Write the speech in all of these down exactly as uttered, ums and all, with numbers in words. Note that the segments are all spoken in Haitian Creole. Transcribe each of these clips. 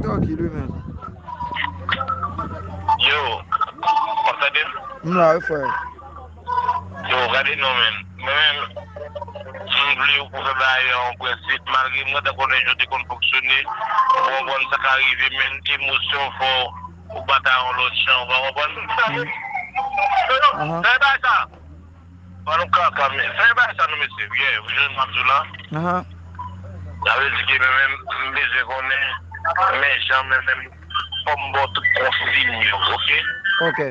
Tranquille, wi, men. Yo, w ap tande m? M la, wi, frè. Yo, gade non, men. Mwen menm, m vle ou pou fè bagay yo an prensip, malgre mwen ta konnen jan w te konn fonksyone, ou konprann sa ka rive, men emosyon fè w, ou batay yon lòt jan, ou pa konprann? Ahan. Fè bagay sa! Ban nou kaka, men fè bagay sa non, mesye. Yeah, ou jwenn m ap di w la. Ahan. Sa vle di ke mwen menm, m bezwen konnen, men jan mwen menm, fò m ba w tout konsiy yo, oke? Ok.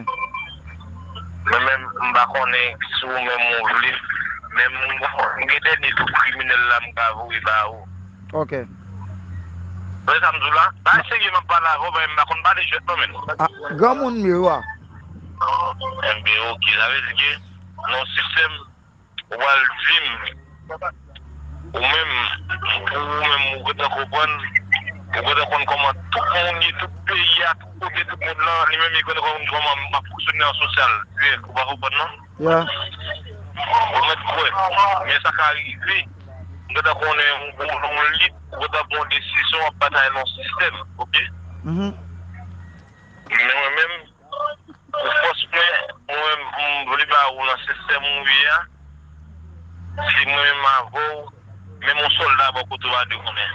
Mwen menm, m pa konnen si ou menm ou vle, men m gen dènye tou kriminèl la m ka voye ba ou. Ok. Ou wè sa m di w la? Bagay serye m ap pale avè w, men m pa konn pale jwèt non, men. Ah, granmoun m ye, wa. Enben, ok, sa vle di ke nan sistèm, ou pral di m, ou menm, pou ou menm, ou gentan konprann, ou gentan konn kòman tout moun ye, tout peyi a, tout kote, tout moun lan, li menm, li gentan konn kòman m ap fonksyone an sosyal, dirèk, ou pa konprann non? Yeah. Ou mèt kwè, men sa ka rive, ou gentan konnen yon gwo, yon lit, ou gentan pran yon desizyon, w ap batay nan yon sistèm, ok? Mhm. Men mwen menm, pou fòs mwen, mwen menm, m vle ba ou nan sistèm ou ye a, se mwen menm avè w, menm yon sòlda bò kote w a de konnen.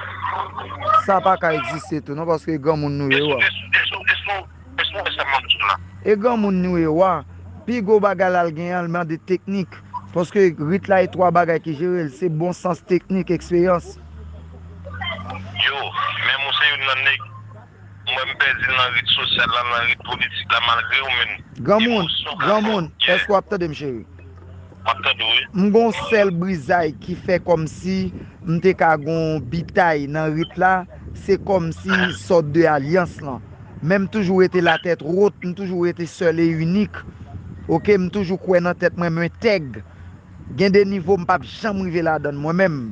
Sa pa ka egziste tou, non, paske e granmoun nou ye, wa. E sou, e sou, e sou, e sou, e sou, e sa m ap di w la. E granmoun nou ye, wa. Pi gwo bagay la, l gen an, l mande teknik. Paske rit la, e twa bagay ki jere l, se bon sans, teknik, eksperyans. Yo, menm ou se youn nan nèg Mwen, m pèdi l nan rit sosyal la, nan rit politik la, malgre ou menm. Granmoun, emosyon ka fè granmoun, w, yeah. Èske w ap tande m, cheri? M ap tande w, wi. M gon sèl brizay ki fè kòmsi m te ka gon bitay nan rit la, se kòmsi sòt de alyans lan. Men m toujou rete la tèt wot, m toujou rete sèl e inik. Oke, m toujou kwè nan tèt mwen, m entèg. Gen de nivo m p ap janm rive ladan l mwen menm.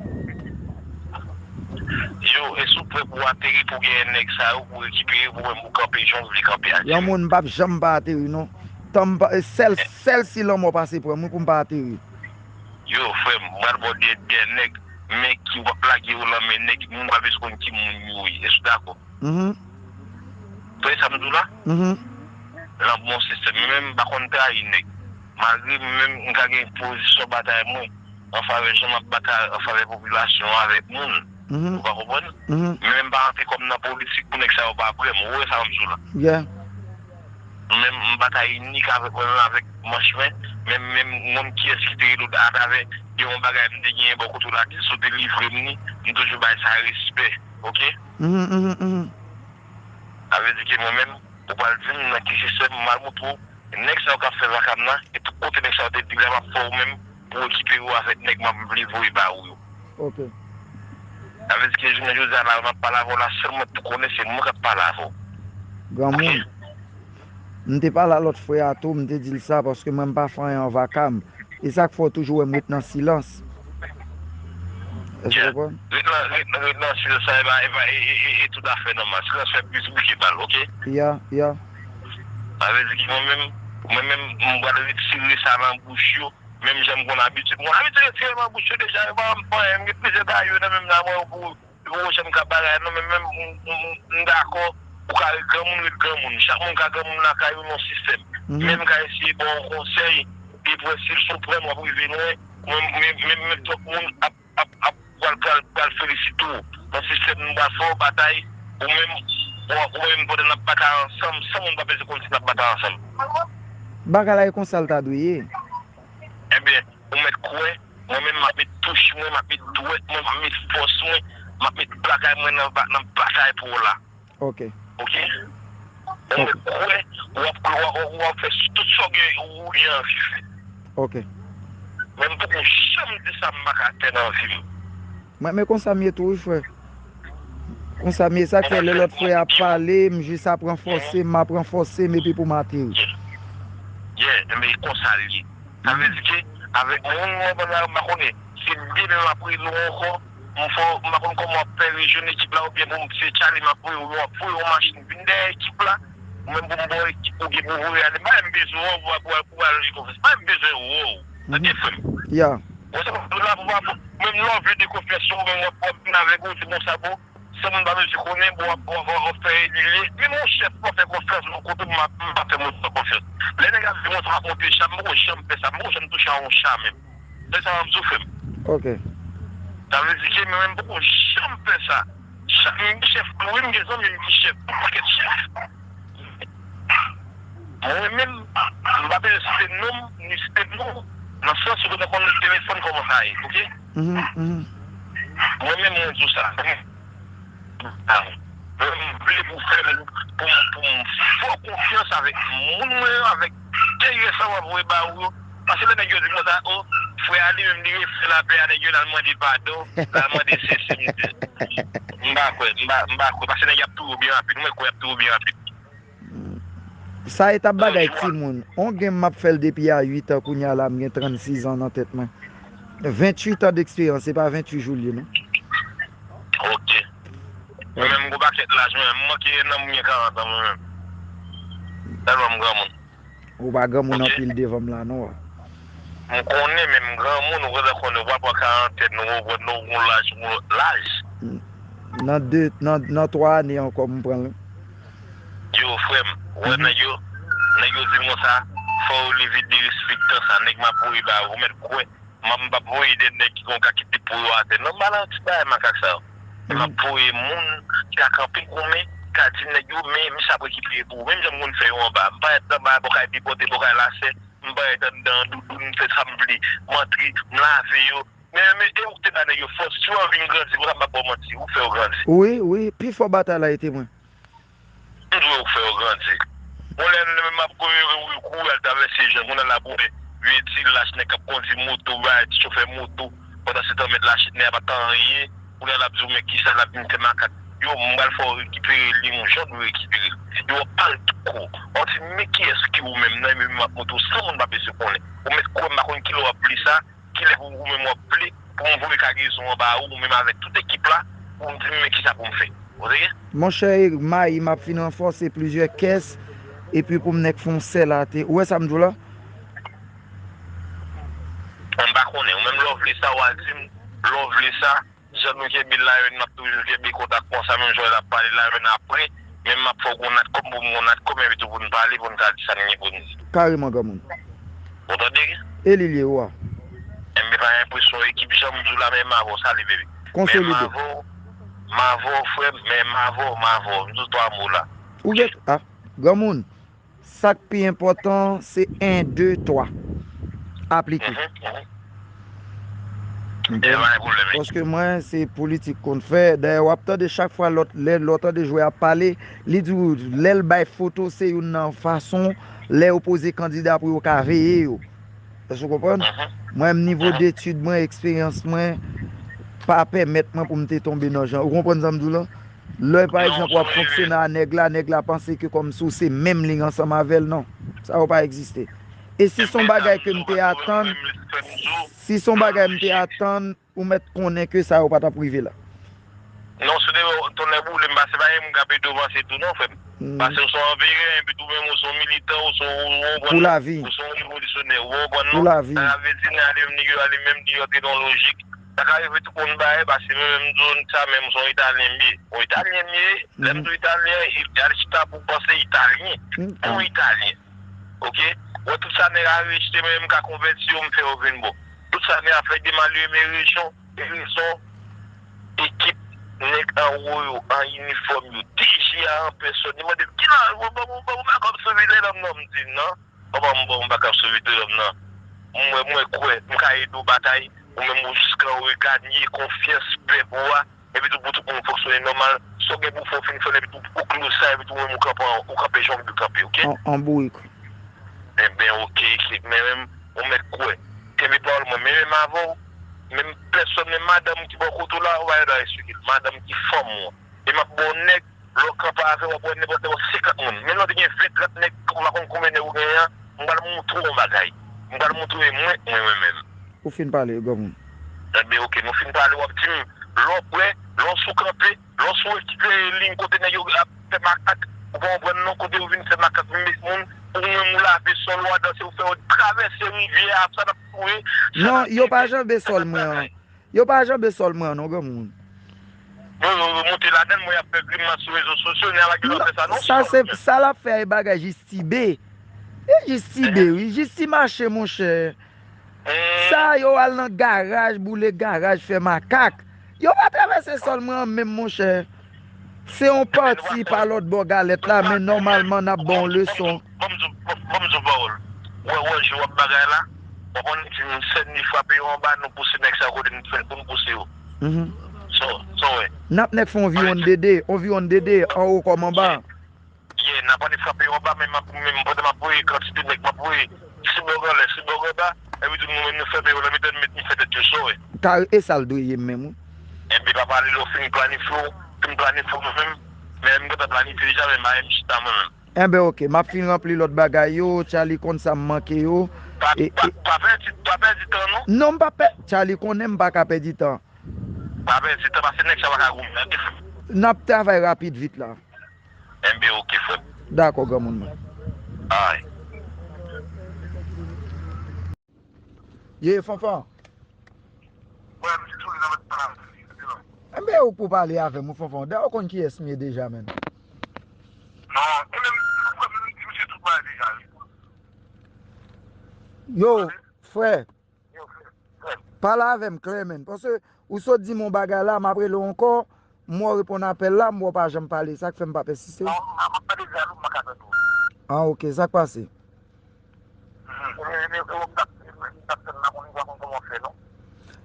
Yo, e si w prè pou w ateri, pou w genyen nèg sa yo, pou w rekipere, pou w menm pou w kanpe jan w vle kanpe a. Yon moun m p ap janm pa ateri, non. Tan m pa, sèl, sèl si lanmò pase pran m, wi, pou m pa ateri. Yo, frè m, m pral ba w de, de nèg, men ki w ap lage yo nan men nèg, moun pa bezwen konn ki moun yo ye. Èske w dakò? Mhm. Tande sa m di w la? Mhm. Nan bon sistèm. Mwen menm, m pa konn trayi nèg. Malgre mwen menm, m ka gen pozisyon batay mwen an favè jan m ap batay an favè popilasyon an avèk moun. Mhm. Ou pa konprann? Mhm. Mwen menm, m pa rantre kòm nan politik pou nèg sa yo pa prè m. Ou wè sa m di w la? Yeah. Mwen menm, m batay inik avèk mwen menm, avèk manch mwen. Men mwen menm, m konn kiyès ki te rele w atravè de yon bagay m te genyen bò kote w la, ki sot delivre m ni, m toujou bay sa respè. Oke? Mhm, mhm, mhm. Sa vle di ke mwen menm, ou pral di m nan ki sistèm, m al montre w, nèg sa yo k ap fè vakam nan, e tout kote nèg sa yo te di la, m ap fè w menm pou w rekipere w avèk nèg m ap vle voye ba ou yo. Ok. Sa vle di ke jounen jodi a la, m ap pale avè w la, sèl mwen tou konnen, se mwen k ap pale avè w. Granmoun, m te pale a lòt frè a tou, m te di l sa, paske mwen m pa fè anyen an vakam. E sa k fè w toujou wè m ret nan silans. Èske w konprann? Ret nan, ret, ret nan silans sa, e pa, e pa, e, e, e, e tout afè nòmal. Silans fè plis bouke bal, oke? Ya, ya. Sa vle di ki mwen menm, mwen menm, m pral retire sa nan bouch yo, menm jan m konn abitye. M konn abitye retire nan bouch yo deja, yo pa ban m anyen. M gen plizyè bagay yo nan menm nan mwen yo pou Gwo jan m ka bagay non, men menm m, m, m, m dakò, ou ka ret granmoun, ret granmoun. Chak moun ka granmoun lakay ou nan sistèm. Mhm. Men m ka eseye ba w yon konsèy, e pou wè si l sou pwen w ap rive lwen, men, men, men, men twòp moun ap, ap, ap pral, pral, pral felisite w. Nan sistèm nou pral fè w batay, ou menm, ou, ou menm pandan n ap batay ansanm, san moun pa bezwen konn si n ap batay ansanm. Bagay la e konsa l ta dwe ye. Ebyen, ou mèt kwè, mwen menm m ap met touch mwen, m ap met dwèt mwen, m ap met fòs mwen, m ap met bagay mwen nan ba-, nan batay pou w la. Ok. Ok? Ou mèt kwè, w ap, w ap, w ap fè tout sa w gen, ou gen anvi fè. Ok. Men m poko janm di sa m pa ka fè nan vi m. Mwen, men konsa m ye tou, wi, frè. Konsa m ye, sa k fè lè lòt frè a ap pale, m jis ap ranfòse m, m ap ranfòse m, epi pou m ateri. Yeah, men konsa l ye. Sa vle di ke, avèk moun mwen, m pa konnen, se demen m ap rele w ankò, m fè w, m pa konn kòman w ap fè rejwenn ekip la, oubyen pou m, se tchale m ap voye w, w ap voye yon machin vin dèyè ekip la, ou menm pou m ba w ekip ou gen pou voye ale, m pa menm bezwen w pou, pou, pou al gen konfyans, m pa menm bezwen w, tande frè m. Ya. Ou se pa la pou pa, menm lè w vle de konfyans ou, menm w ap, w ap vin avèk ou, se konsa pou, San moun pa bezwen konnen, bon, w ap, w ap, w ap fè li lye. Menm yon chèf, mwen fè konfyans, mwen kote m ap, m pa fè moun sa konfyans. Lè nèg ap di mwen sa ap monte cha, m poko janm fè sa, m poko janm touche a yon cha menm. Se sa m ap di w, frè m. Ok. Sa vle di ke mwen menm, m poko janm fè sa. Cha, m gen chèf tou, wi, m gen zanmi m ki chèf, yon pakèt chèf. Mwen menm, m pa bezwen site non m, ni site non w, nan sans ou gentan konn telefòn kòman sa ye, ok? Mhm, mhm. Mwen menm, mwen di w sa. Mwen vle pou fè l, pou m, pou m fè w konfyans avèk moun mwen yo, avèk kèyè sa w ap voye ba ou yo. Paske lè nèg yo di konsa, o, frè a li menm li refè lapè a nèg yo, l al mande padon, l al mande sesi, m di, m pa kwè, m pa, m pa kwè, paske nèg y ap touye w byen rapid, mwen kwè y ap touye w byen rapid. Sa e t ap bagay timoun. On game m ap fè l depi a uit an, kounye a la m gen trannsis an nan tèt mwen. Venntuit an deksperyans, se pa venntuit jou l ye non. Ok. Mwen menm m gon pakèt laj, mwen menm m manke nan moun gen karant an mwen menm. Tèlman m granmoun. Ou pa granmoun anpil devan m la non. M konnen, men m granmoun, ou gentan konnen, ou pa pran karantèn, ou konprann, ou gon laj, ou gon lòt laj. Nan de, nan, nan twa ane ankò m pran l. Yo, frè m, ou wè nèg yo, nèg yo di m konsa, fò yo leve derespektan sa, nèg m ap voye ba yo, ou mèt kwè, m ap, m p ap voye de nèg ki gon ka kite po yo atè. Non, m pa nan ti bagay makak sa yo. Men m ap voye moun ki ka kanpe goumen, ka di nèg yo, men misye ap rekipere pou ou. Menm jan m konn fè yo anba, m parèt anba bò kay Depòte, bò kay Lasè, m parèt anndan an doudoun, m fè sa m vle, m antre, m lave yo. Men, men, e ou k te ba nèg yo fòs, si w anvi m grandi, konsa m p ap ba w manti, ou fè yo grandi. Wi, wi, pi fò batay la e te mwen. M di w ou k fè yo grandi. Bon, lè, lè m ap kouri, kouri, kouri al travèse Jan, kounye a l ap wè vye ti lach nèg k ap kondi moto, bay ti chofè moto, pandan se tan mèt lachèt nèg a pa t anyen, kounye a l ap di w men kisa l ap vin fè makak. Yo, m pral fè w rekipere li yon jan w dwe rekipere l. Yo, w ap pale tout kou. W ap di men kiyès ki ou menm nan, men m ap montre w san moun pa bezwen konnen. Ou mèt kwè m pa konn kilè w ap vle sa, kilè pou ou menm w ap vle pou m voye kagezon an ba ou, ou menm avèk tout ekip la, pou m di m men kisa pou m fè. Ou tande? Monchè, mayi m ap fin ranfòse plizyè kès, epi pou m nèk fè yon sèl atè. Ou wè sa m di w la? M pa konnen. Ou menm lè w vle sa, w a di m, lè w vle sa, jan nou kenbe line, n ap toujou kenbe kontak konsa, menm jan l ap pale line apre, men m ap fè w gon natcom pou m gon natcom, epi tou pou n pale, pou n ka di sa n gen pou n di. Kareman, granmoun. Ou tande? E li l ye, wa. Enben, pa enpresyon ekip, jan m di w la, men m avè w, salut, baby. Konsolide. Men m avè w, m avè w, frè m, men m avè w, m avè w. M di w twa mo la. Ou gen, a, granmoun. Sa k pi enpòtan, se en, de, twa. Aplike. Mhm, mhm. Ou konprann? Paske mwen, se politik konn fè. Dayè, w ap tande chak fwa lòt, lè lòt tande jwè ap pale, li di w, lè l bay foto, se youn nan fason, lè yo poze kandida pou yo ka veye yo. Èske w konprann? Mhm. Mwen menm, nivo detid mwen, eksperyans mwen, pa pèmèt mwen pou m te tonbe nan jan. Ou konprann sa m di w la? Lè, pa egzanp, w ap fonksyone a nèg la, nèg la panse ke kòmsi w se menm liy ansanm avè l, non. Sa yo pa egziste. E si se yon bagay ke m te atann, si se yon bagay m te atann, ou mèt konnen ke sa yo pa t ap rive la. Non, se de tonnè boule m, pase pa gen moun k ap ede w vanse tou non, frè m. Pase w se yon vegan, epi tou menm ou se yon militan, ou se yon, ou konprann, ou se yon revolisyonè, ou konprann non? Pou lavi. Sa vle di, nèg a li menm, nèg yo a li menm, li antre nan lojik. Sa ka rive tout moun bare, pase mwen menm, m di w sa, men m se yon Italyen m ye. Yon Italyen m ye, lè m di w Italyen, al chita pou w panse Italyen. Yon Italyen. Ok? Wè tout sa nèg a rejte, mwen menm m ka konvèti yo, m fè yo vin bon. Tout sa nèg a fè de malere men rejyon, e rezon, ekip nèg anwo yo, an inifòm yo, D G a an pèsòn, li mande m, "Kilè, ou ban m, ou ban m makòb sou vide lòm nan?" M di, "Non." Papa m bon, m pa ka sou vide lòm nan. Mwen, mwen kwè, m ka ede w batay, ou menm ou jiskan ou reganye konfyans pèp ou a, epi tou pou tout moun fonksyone nòmal, sa w gen pou fè w fin fè l, epi tou ou close sa, epi tou ou menm ou kanpe, ou kanpe jan w dwe kanpe, ok? An, an bourik. Enben, ok, se, men menm, ou mèt kwè. Kenbe pawòl mwen, men menm avè w, menm pèsòn, menm madanm ki bò kote w la, ou pa gen dwa eksplike l. Madanm ki fanm ou an. E m ap ba w nèg, lè w kanpe avè w, w ap wè nenpòt lè w senkant moun. Menm lè w te gen ven, trant nèg, ou pa konn konbyen nèg ou genyen an, m pral montre w yon bagay. M pral montre w e mwen, mwen, mwen menm. Ou fin pale, granmoun. Enben, ok, nou fin pale, w ap di m, lè w prè, lè w sou kanpe, lè w sou rekipere liy kote nèg yo ap fè makak, ou pa konprann non, kote yo vin fè makak, vin met moun, ou menm ou lave sòl ou a, danse, ou fè yo travèse rivyè a, sa n ap touye, sa n ap... Non, yo pa janbe sòl mwen an. Yo pa janbe sòl mwen an non, granmoun. Yo, yo, yo monte ladan l, mwen y ap fè grimas sou rezo sosyo, nèg la gen dwa fè sa non, sa se, sa l ap fè a e bagay Jistibè. E Jistibè, wi, Jisti mache, monchè. Sa yo al nan garaj, boule garaj, fè makak. Yo pa travèse sòl mwen an menm, monchè. Se yon pati pa lòt bò galèt la, men nòmalman n ap ba w leson. Ban m di w, ban m di w pawòl. Wè, wè, jan w ap bagay la, w ap annik di m sèn li frape yo anba, nou pouse nèg sa yo kote n fè pou n pouse yo. Mhm. So, so, wè. N ap nèk fè yon viwonn dede, yon viwonn dede, anwo kòm anba. Yeah, n ap annik frape yo anba, men m ap, men m pandan m ap voye kantite nèg, m ap voye si bò anlè, si bò anba, epi tou nou menm nou fèmen yo nan mitan, nou met, nou fè tèt yo so, wè. Kare, e sa l dwe ye menm, wi. Enben, papa, lè w fin planifye w, fin planifye w menm, men m gentan planifye deja, men m pa menm chita mwen menm. Enben, oke, m ap fin ranpli lòt bagay yo, Charly konn sa m manke yo. Pa, e, pa, e, pa pèdi, pa pèdi tan, non. Non, m pa pè, Charly konnen m pa ka pèdi tan. Pa pèdi tan, paske nèg sa pa ka goumen. N ap travay rapid vit la. Enben, oke, frè m. Dakò, granmoun mwen. Ay. Ye, Fanfan. Wè, misye sou li nan mèt pale avè m. Enben, ou pou pale avè m, wi, Fanfan. Dayè, ou konn kiyès m ye deja, menn. Non, e menm, frè m, m di misye tout bagay deja, wi. Yo, frè. Pale avè m klè, menn. Paske ou sot di m yon bagay la, m ap rele w ankò, m wè w reponn apèl la, m wè w pa janm pale. Sa k fè m p ap ensiste. Non, m ap pale di Alou, m pa ka tande w. Ah, oke, sa k pase? Mhm. E, e, e, e, w t ap, w t ap tann la, moun pa konn kòman fè, non.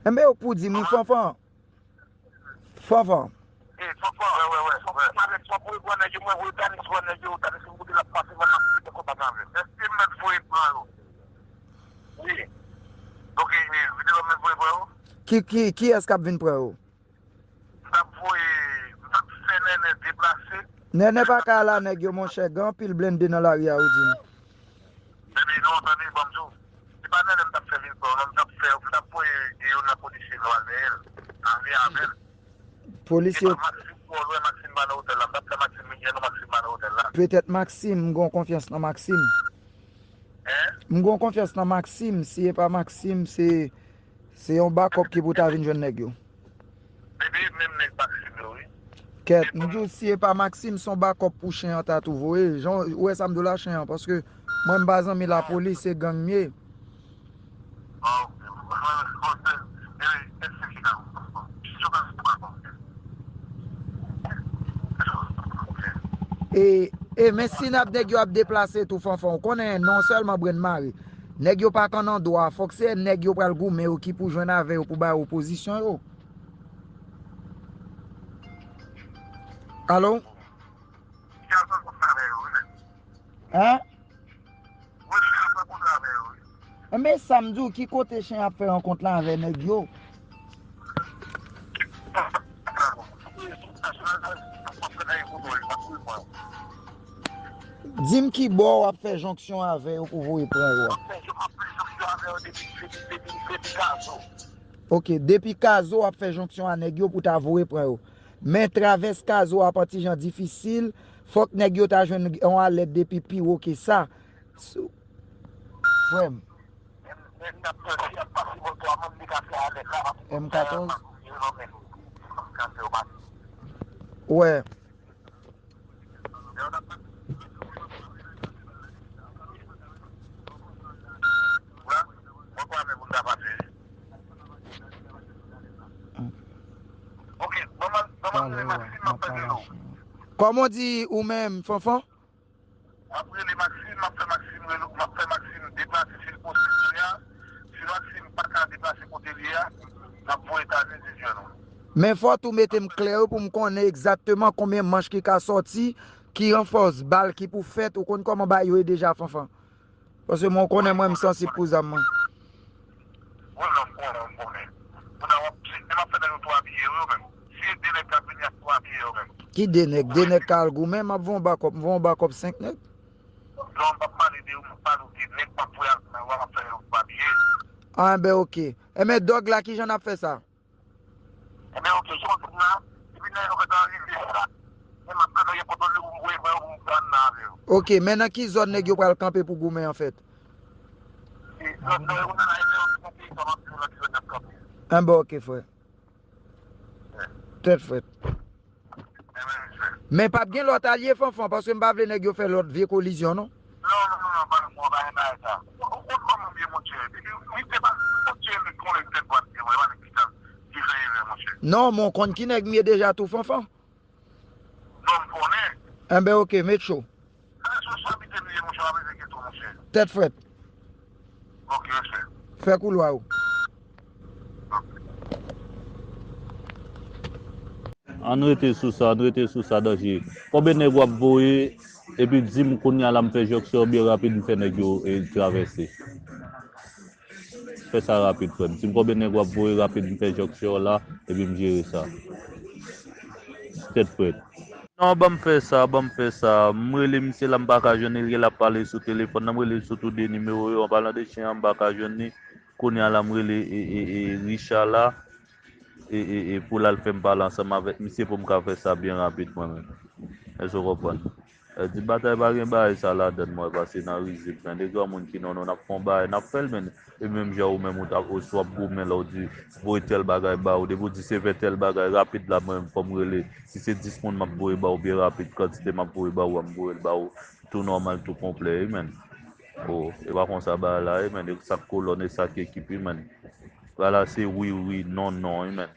Enben, ou pou di m, wi, Fanfan. Fanfan. E, Fanfan, wè, wè, wè, Fanfan. Alex, w ap voye pran nèg yo, mwen voye Tanis pran nèg yo, Tanis m kote l ap pase, mwen m ap fè kontak avè l. Èske m mèt voye pran yo? Wi. Oke, e, vide lò m mèt voye pran yo? Ki, ki, kiyès k ap vin pran yo? M t ap voye, m t ap fè Nènè deplase. Nènè pa ka al a nèg yo, monchè, gen anpil blende nan lari a, ou di m. Epi non, tande, ban m di w. Se pa Nènè m t ap fè vin pran w, non, m t ap fè, m t ap voye youn nan polisye nou al dèyè l. Ale avè l. Polisye. Se pa Maxime, twò lwen, Maxime pa nan otèl la. M t ap fè Maxime vin jwenn nou, Maxime pa nan otèl la. Petèt Maxime, m gen konfyans nan Maxime. Hein? M gen konfyans nan Maxime. Si e pa Maxime, se, se yon bakòp ki pou ta vin jwenn nèg yo. Epi menm nèg Maxime yo, wi. Kèt, m di w, si e pa Maxime, se yon bakòp pou chen an ta tou voye. Jan, ou wè sa m di w la, chen an, paske mwen m pa zanmi lapolis, se gang m ye. Ah, oke. Mwen, mwen, mwen, e, e, e, men si n ap, nèg yo ap deplase tou, Fanfan, ou konnen non sèlman brenn mare. Nèg yo pa konn andwa, fòk se nèg yo pral goumen yo ki pou jwenn avè yo pou ba yo pozisyon yo. Alo? Hein? Enben, sa m di w, ki kote chen ap fè rankont la avè nèg yo? Di m ki bò w ap fè jonksyon avè yo pou voye pran yo a. Ok, depi Kazo w ap fè jonksyon a nèg yo pou ta voye pran yo. Men travès Kazo ap yon ti jan difisil, fòk nèg yo ta jwenn yon alèt depi pi wo ke sa. Sou, frè m. M katòz. Wè. Kòman w di ou menm, Fanfan? M ap rele Maxime, m ap fè Maxime rele, m ap fè Maxime deplase si l posib kounye a. Si Maxime pa ka deplase kote l ye a, n ap voye Tanis vin jwenn ou. Men fò tou mete m klè wi pou m konnen egzakteman konbyen manch ki ka sòti, ki ranfòs bal ki pou fèt, ou konn kòman bagay yo ye deja, Fanfan. Paske mwen, ou konnen mwen, m sansib pou zam mwen. Wi, non, m konnen, m konnen. Kounye a w ap, se, se m ap fè nèg yo tou abiye wi, yo menm. Si e de nèg k ap vini, y ap tou abiye yo menm. Ki de nèg? De nèg ka al goumen, m ap voye yon bakòp, m voye yon bakòp senk nèg. Non, m p ap pale de ou, m ap pale w de nèg m ap voye al nan w ap fè yo tou abiye. Ah, enben, oke. Enben, dòg la, kijan n ap fè sa? Enben, oke, jan w di m la, depi nèg yo gentan rive la, men m ap gentan gen kòdone pou m voye pran yo pou m pran nan avè yo. Oke, men nan ki zòn nèg yo pral kanpe pou goumen an fèt? E, zòn nan yo nan la, yo nan peyi sa, m ap di w nan ki zòn y ap kanpe. Enben, oke, frè. Tèt frèt. Men p ap gen lòt alye Fanfan, paske m pa vle nèg yo fè lòt vye kolizyon, non. Non, non, non, non, pa, mwen pa gen bagay sa. Ou, ou konn kòman m ye, monchè. Depi, li se pa, monchè, li konnen tèt dwat li, mwen, pa nèg ki ka, ki fè erè, monchè. Non, men w konn ki nèg m ye deja tou, Fanfan. Non, m konnen. Enben, oke, met cho. Sa se responsabilite m li ye, monchè, pa bezwen kesyon, monchè. Tèt frèt. Ok, respè. Fè koulwa w. Ann rete sou sa, ann rete sou sa, Danje. Konbyen nèg w ap voye, epi di m kounye a la m fè jonksyon byen rapid, m fè nèg yo, e, travèse. Fè sa rapid, frè m. Di m konbyen nèg w ap voye rapid, m fè jonksyon la, epi m jere sa. Tèt frèt. Non, ban m fè sa, ban m fè sa. M rele misye la, m pa ka jwenn li, l ap pale sou telefòn nan, m rele sou tou de nimewo yo, an palan de chen an, m pa ka jwenn li. Kounye a la, m rele, e, e, e, Richard la, e, e, e, pou l al fè m pale ansanm avèk misye pou m ka fè sa byen rapid mwen menm. Èske w konprann? E, di batay pa gen bagay sa ladann, mwen, pase nan rizib, men de granmoun ki non, non, n ap fè yon bagay, n ap fè l, men, e menm jan ou menm ou t ap, oswa w ap goumen la, ou di, voye tèl bagay ba ou, depi w di se vè tèl bagay, rapid la, mwen, fò m rele, si se dis moun m ap voye ba ou, byen rapid, kantite m ap voye ba ou a, m voye l ba ou, tou nòmal, tou konplè, wi, men. O, e pa konsa bagay la ye, men, e sa k kolòn, e sa k ekip, wi, men. Bagay la se wi, wi, non, non, wi, men.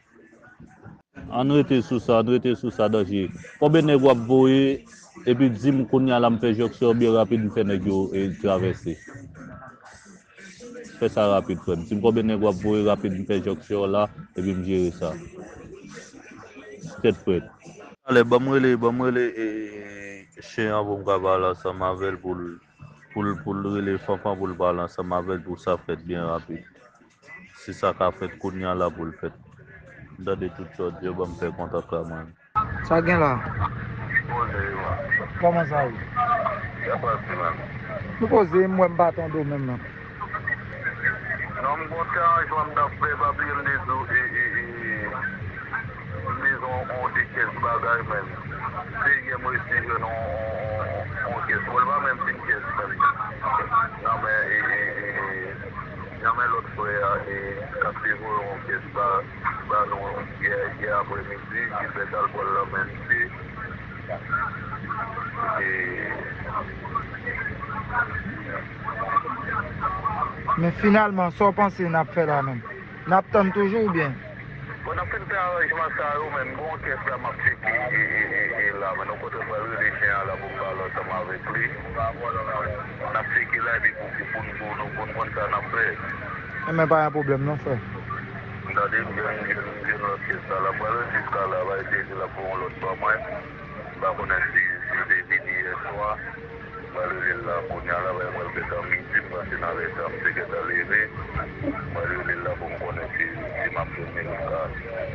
Ann rete sou sa, ann rete sou sa, Danje. Konbyen nèg w ap voye, epi di m kounye a la m fè jonksyon byen rapid, m fè nèg yo, e, travèse. Fè sa rapid, frè m. Di m konbyen nèg w ap voye rapid, m fè jonksyon la, epi m jere sa. Tèt frèt. Talè, ban m rele, ban m rele, e, chen an pou m ka pale ansanm avè l pou l, pou l, pou l rele Fanfan pou l pale ansanm avè l pou sa fèt byen rapid. Si sa ka fèt kounye a la pou l fèt. M tande tout sa w di yo, ban m fè kontak la mwen. Sa gen la? Poze yo. Kòman sa ye? Sa pase menm. Nou poze, m wè m pa tande w menm nan. Non, m gon ti aranjman m t ap fè, pa bliye m te di w, e, e, e, m bezwen yon de kès bagay menm. Se yè m resi jwenn yon, yon, yon, yon kès. Bon, l pa menm fin kès menm. Nan men, e, e, e, nan men lòt frè a, e, k ap te voye yon kès ba, ba nou yè, yè aprèmidi, Gilbert al pran l nan men misye. E, Men finalman, sa w panse n ap fè la menm? N ap tann toujou oubyen? Bon, n ap fin fè aranjman sa yo, men m gon kès la m ap tcheke, e, e, e, e la, men nou kontre m pral rele chen an la pou m pale ansanm avèk li. N ap tcheke la, epi pou, pou, pou nou, pou n konn sa n ap fè. Enben, pa gen pwoblèm non, frè. M tande, m jwenn, m jwenn, m jwenn lòt kès la, la, m pral rele jiska la, bay Jezi la pou yon lòt ban mwen. M pa konnen si, si l te vini yè swa. M pral rele l la kounye a la, bay mwen l gentan midi, m panse nan lè sa m te gentan leve. M pral rele l la pou m konnen si, si m ap jwenn li la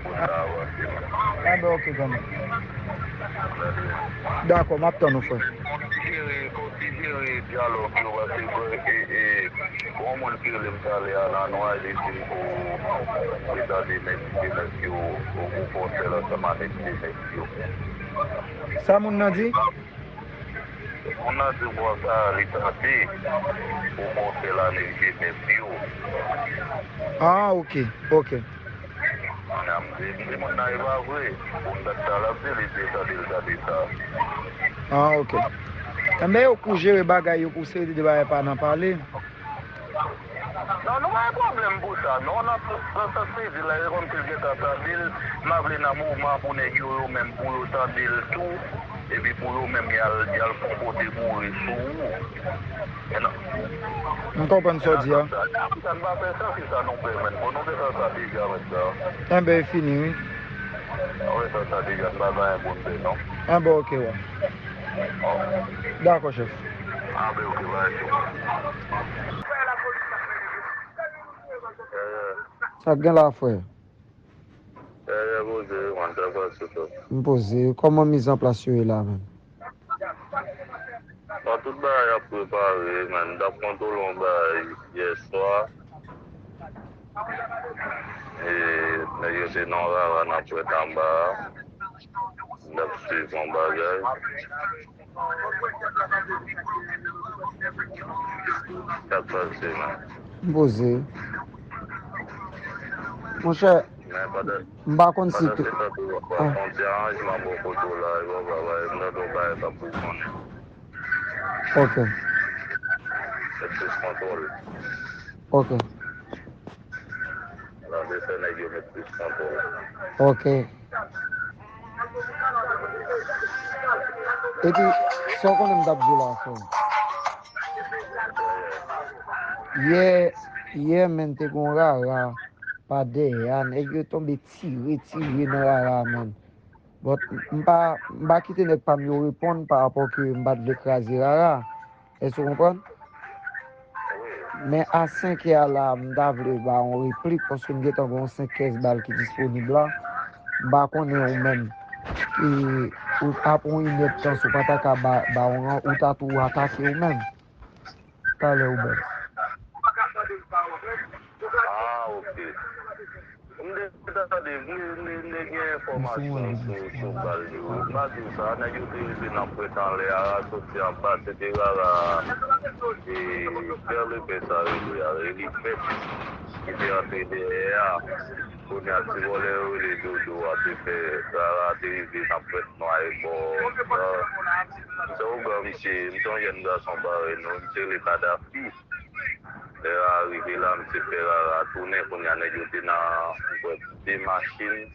pou n ka avanse. Enben, oke, granmèt. Dakò, m ap tann ou, frè. Fò w ti jere, fò w ti jere dyalòg yo, paske, e, e, gon moun ki rele m talè a nan nwa, li di m pou, pou tande nèg T N F yo, ou, ou fè yon sèl ansanm a nèg T N F yo. Sa moun nan di? Moun nan di m konsa, li tande ou fè yon sèl a nèg T N F yo. Ah, oke, oke. Kounye a m di, m di moun nan e pa vre. Pou m gad sa l ap di, li di tande l tande sa. Ah, oke. Enben, yo kou jere bagay yo, kou seri de bagay pa nan pale. Non, nou pa gen pwoblèm pou sa, non. Nan, nan sans li di la, se kòmsi l gentan tande l. M pa vle nan mouvman pou nèg yo, yo menm, pou yo tande l tou. Epi pou yo menm, y al, y al fon kote mouri sou ou. E non. M konprann sa w di a. Sa, sa, sa n pa fè sa, se sa nou fè, menn. Bon, nou fè sa, sa deja, menn, sa. Enben, e fini, wi. Nou fè sa, sa deja, n pa gen anyen pou n fè, non. Enben, oke, wè. Dakò, chèf. Enben, oke, bay, chèf. Sa k gen la, frè? Dèyè poze wi, man, sa pase tou. M poze. Kòman mizanplas yo ye la menm? Bon, tout bagay ap prepare, man. M t ap kontwole yon bagay yè swa. E nèg yo te nan yon rara nan pwent anba a. M t ap swiv yon bagay. Sa k pase, man? M poze. Monchè, M pa konn si... Pandan se tan tou, w ap fè yon ti aranjman bò kote w la, e w ap travay, m tande w bay sa pou w konnen. Ok. Met plis kontwòl. Ok. Pandan se tan nèg yo met plis kontwòl. Ok. Epi, sa w konnen m t ap di w la, frè m. Yè, yè, menm te gon rara pa dèyè a, nèg yo tonbe tire, tire nan rara a, menm. But, m pa, m pa kite nèg pa m yo reponn pa rapò ke m pa t vle kraze rara. Èske w konprann? Men a senk è a la, m ta vle ba yon replik, paske m gentan gen yon senk kès bal ki disponib la. M pa konnen ou menm. E, ou, apre yon inèdtan, si w pa ta ka ba, ba yon ran, ou ta tou atake ou menm. Talè ou bèl. Ah, ok. M te tande, m te, m te, m te gen enfòmasyon sou, sou bal yo. M pa di w sa, nèg yo te rive nan pwent anlè a, soti anba, se te rara, e, Pè Lepè sa rele a, Elifèt, ki te antre dèyè a. Kounye a, ti vòlè yo rele Dodo a te fè, rara te rive nan pwent nwa e bò, euh, se ougan misye, misye yon jèn gason parèy nou, misye rele Kadafi. Lè a rive la, misye fè rara tounen, kounye a nèg yo te nan, de machin,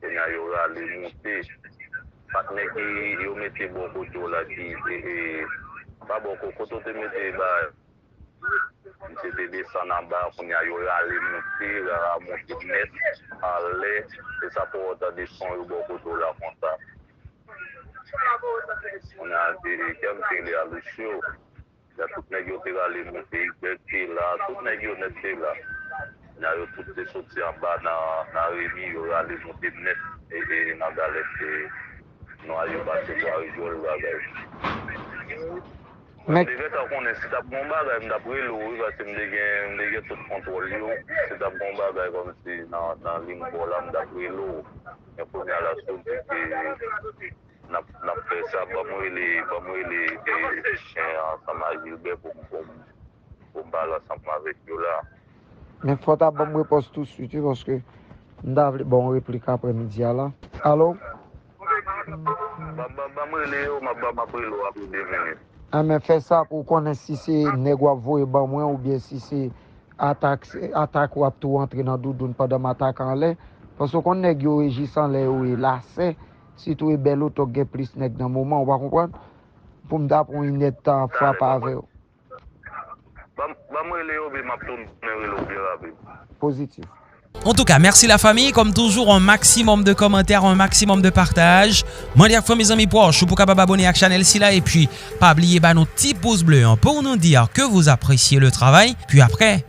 kounye a yo rale moute. Patnè ki yo mete bò kote w la ki, e, e, pa bò ko-, kote w te mete ba, misye te desann anba, kounye a yo rale moute, rara moute nèt, alè, e sa fè w tande son yo bò kote w la konsa. Kounye a, e, e, kè m te rele a Lucio. Ya tout nèg yo te rale moute, Igbèk te la, tout nèg yo nèt te la. Nya yo tout te soti anba nan, nan Remi, yo rale moute nèt, e, e, nan Galèt, e, nwa yo pase Bwa Rijòl bagay. Men m te gentan konnen si t ap gon bagay, m t ap rele w, wi, paske m te gen, m te gen tout kontwòl yo. Si t ap gon bagay kòmsi nan, nan liy bò la, m t ap rele w. Men kounye a la, si w di ke N ap, n ap fè sa, ban m rele, ban m rele, e, Chen ansanm ak Gilbert pou m, pou m, pou m pale ansanm avèk yo la. Men fò w ta ban m repons tousuit, wi, paske m ta vle ba w yon replik aprè midi a la. Alo? Ban, ban, ban m rele yo, m ap, m ap rele w apre de minit. A, men fè sa pou w konnen si se nèg w ap voye ban mwen oubyen si se atak, atak w ap tou antre nan doudoun pandan m atake anlè. Paske w konn nèg yo rejis anlè yo e lasè, sitou e bèl oto k gen plis nèg nan moman, ou pa konprann? Pou m ta pran yon inèdtan ap frape avè yo. Ban m, ban m rele yo, epi m ap tounen rele w byen rapid. Pozitif. Antouka, mèsi lafanmi. Kòm toujou, un maximum de commentaires, un maximum de partage. Mande ak fanmi, zanmi pwòch ou pou kapab abòne ak chanèl sila. Epi, pa bliye ba nou ti pous ble an pou nou di ke vous appréciez le travail. Puis après,